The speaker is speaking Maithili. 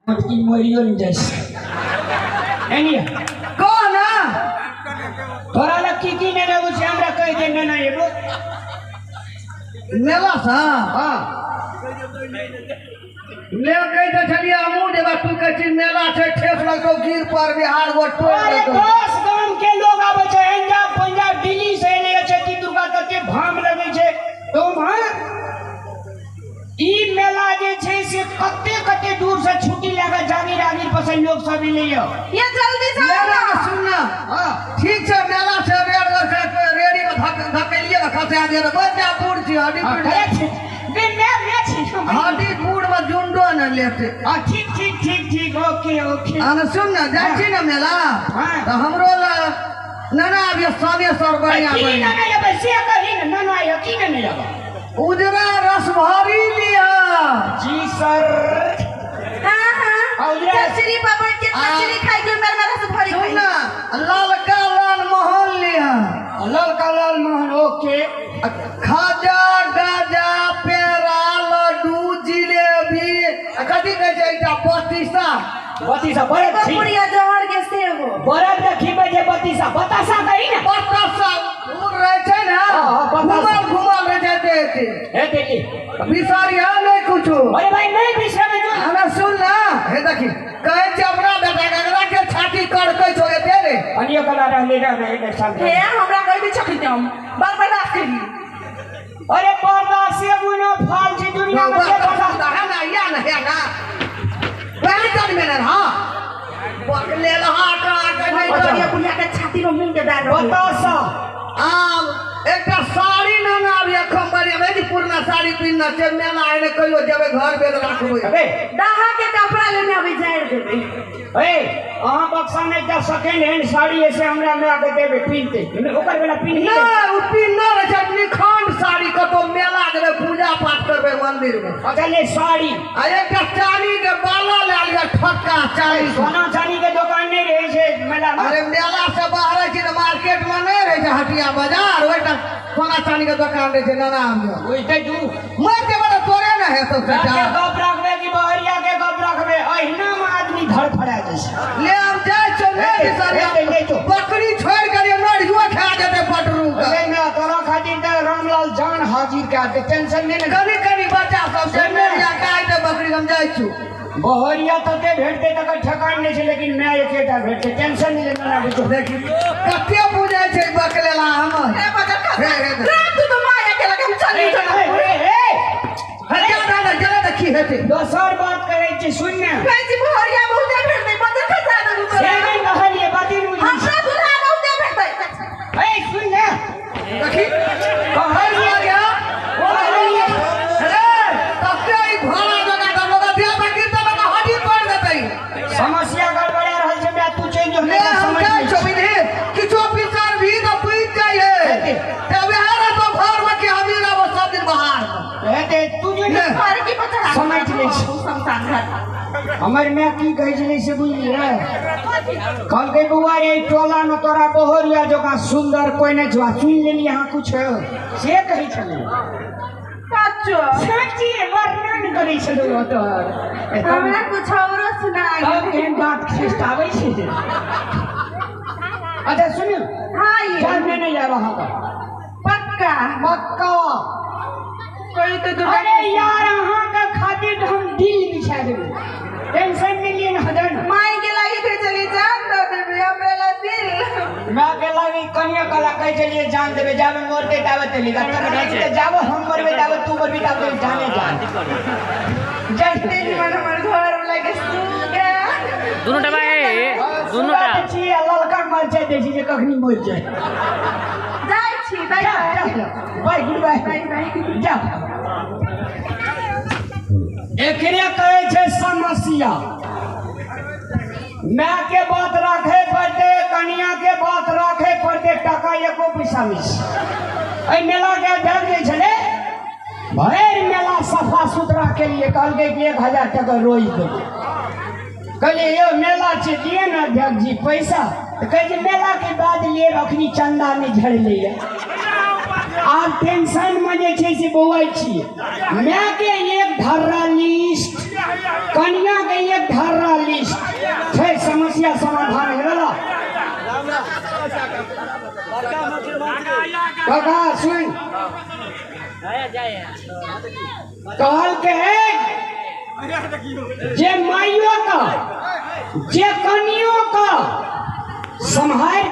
मोटकी मरियो नहीं जाइ छै। एनी कह ना। तोरा लग की की नेने आबू छै हमरा कहि दे, नेने एबो मेला सँ। हाँ ले कहि तऽ छलियै हमहूँ जेबै, तू कहै छी मेला छै, ठेस लगतौ गिर पर बिहार गो टोल अरे देतौ। 10 गाम के लोग आबै छै, अंजाब पंजाब दिल्ली से एलै छै, की दुर्गा तते भाम लगै छै। तो उम्हर ई मेला जे छै से कते कते दूर से छुट्टी लए कऽ जागीर आगीर पर से लोग सब एलै यऽ। ये जल्दी से ले आओ ना, ना। सुन ना। हाँ ठीक छै, मेला छै, रेड रेडी में धकेलिए ने खसा दे रे, बच्चा बूढ़ छी, हड्डी हाँ, टूट करे छी। बे, मैं छी। हड्डी बूढ़ में जुंडो न लेते। हाँ ठीक ठीक ठीक ठीक, ओके ओके। आ ने सुन ना, जाइ छी ने मेला हाँ। तऽ हमरो ला नाना अभी साने सर बढ़िया की बढ़िया नेने एबै से कही ने, नाना आइयो की नेने एबै? उजरा रसभरी लिया। जी सर। हाँ हाँ, उजरा- चचरी पर बैठ के कचरी खाई के मेरे मेरे से भरी सुन खाई। ना, ललका लाल मोहन लिया। ललका लाल मोहन ओके। खाजा गाजा पेड़ा लड्डू जिलेबी आ कथी कहै छै एकटा बत्तीसा। बत्तीसा बरद एगो छी। पुड़िया जहर के सेहो। बरद के खिबै छै बत्तीसा, बतासा कही ने। बतासा घूर रहै छै ने, हाँ, हाँ, बतासा। घूमल घूमल रहै छै एते एते। हे देखी। बिसरिया नहि कुछो। अरे भाई नहीं बिसरबै जो। हमरा सुन ना, हे देखी कहै छै अपना बेटा के एकरा के छाती कड़कै छौ एते रे। अनियो कला रहले रह रहे साल। हे हमरा कहि दे छखी हम बार बर्दाश्त करी। अरे बर्दाश्त से गुना फाल छै दुनिया में से बर्दाश्त। है ना, या ना, है ना। वही चल में ना, हाँ। बकले लहा का के नहीं बढ़िया तो। बुढ़िया के छाती में मुंह के डाल रही। बतासा। आब एकटा साड़ी ना ना अभी एखन बढ़िया भेजी पुरना साड़ी पिन्हना छै, मेला आइने कहियो जेबै घर बेद राखबै। अबे दाहा के कपड़ा लेने अभी झाड़ि देबै। ए अहाँ बक्सा में एकटा सेकेंड हैंड साड़ी ऐसे हमरा माय के देबै पिन्हते, ओकर बेला पिन्ही। नहि, ओ पिन्हना रहै छै निखंड साड़ी, कतौ मेला जेबै पूजा पाठ करबै मंदिर में। अच्छा ले साड़ी। आ एकटा चानी के बाला लए लिअ ठक्का 40। सोना चानी के दोकान नहीं रहे छै मेला में। अरे मेला से बाहर छी तऽ मार्केट में नहीं रहे छै हटिया बाजार, ओहिटा सोना चानी के दोकान रहे छै नाना आबियो। बुझते तू मर जेबै तऽ तोरे ने हेतौ के सटा। गप राखबे कि बहरिया के गप राखबे, अहिना में आदमी धड़फड़ा जाइ छै। ले हम जाइ छौ नहि बिसरिया। हे ले जो। बकरी छोड़ि कऽ जे नढ़ियो खा जेतै पटरू के। अरे मैं तोरा खातिर तऽ रामलाल जान हाजिर कए दे, टेंशन नहि ने। कनी कनी बच्चा सब छै नढ़िया खाइ छै बकरी, हम जाइ छौ। बहरिया तते भेटतै तकर ठेकान नहि छै, लेकिन माय एकेटा भेटतै, टेंशन नहि लेना बुझो। देखी कते बुझै छै बकलेला हमर। हे बजर हे, हे, हे। राम तू तो माया के लगे हम चली ए, जनकपुर। ए, ए, हे जा ना ना जरा देखी हेतै। दोसर बात करै छी सुन ने। कहै छी बहरिया बहुते भेटतै, बजर खसा देबू से तोरा। नहि कहलियै, बात नहि बुझै छी। हमरा दुल्हा बहुते भेटतै। ए सुन ने। देखी कहलियै गया। कहलियै रे तते ई भाड़ा जगह दब लगा दिया बकरी तऽ लगा हड्डी तोड़ि देतै। समस्या गड़बड़ा रहल छै बे, तू चलि जो। ले हम समझ जाइ नहि छौ बिधि किछो पिसर भी तऽ बुझि जाइ हे। हेतै। तऽ वएह रहतौ घर में कि हमही रहबो सब दिन बाहर में। हेतै तू जो ने ले। घर की पचड़ा समझ लै छी। शमशान घाट। हमर माय की कहै छलै से बुझलियै? कहलकै बौआ रे, एहि टोला में तोरा बहरिया जकाँ सुन्दर कोइ नहि छौ, आ सुनि लेलियै अहाँ कुछ से कहै छलै। सच्चो? सच्ची वर्णन करै छलै तोहर। हमरा कुछ औरो सुना। तब एहन बात खिस्ताबै छै। अच्छा सुनियौ। हाँ ये चल मैं नहीं जाब अहाँके। पक्का? पक्का। कोई तो दुर्गा। अरे यार अहाँके खातिर तऽ हम दिल बिछा देबै, टेंशन नहि लिअ ने हजन। माई के लागे थे चली जान दो देबे हमरा ला दिल। माय के लागी कनिया कला कहै छलियै जान देबै, जाबे मरतै ताबे चली तऽ जाबे हम मरबै ताबे तू मरबी ताबे जाने जान जान। तेरी मन हमर घर वाला के सुगा। दुनू टा ए दुनू टा छी आ ललका मरचाइ दै छी जे कखनी मरि जाय। जाइ छी, bye bye. Bye, good bye. Bye bye. जा एकरे कहै छै समस्या। माय के बात राखे पड़तै, कनिया के बात राखे पड़तै, टाका एको पैसा नहि छै। एहि मेला के अध्यक्ष जे छलै भरि मेला सफा सुथरा के लिए कहलकै कि 1000 टका रोज देबै। कहलियै यौ मेला छै दिए ने अध्यक्ष जी पैसा, तऽ कहै छै मेला के बाद लिए अखनी चंदा नहि झड़लैया। आब टेंशन में जे छै से बौआइ छियै। माय के एक धर्रा लिस्ट, कनिया के एक धर्रा काका सुन, कहल के है जे माइयो का जे कनियो का सम्हार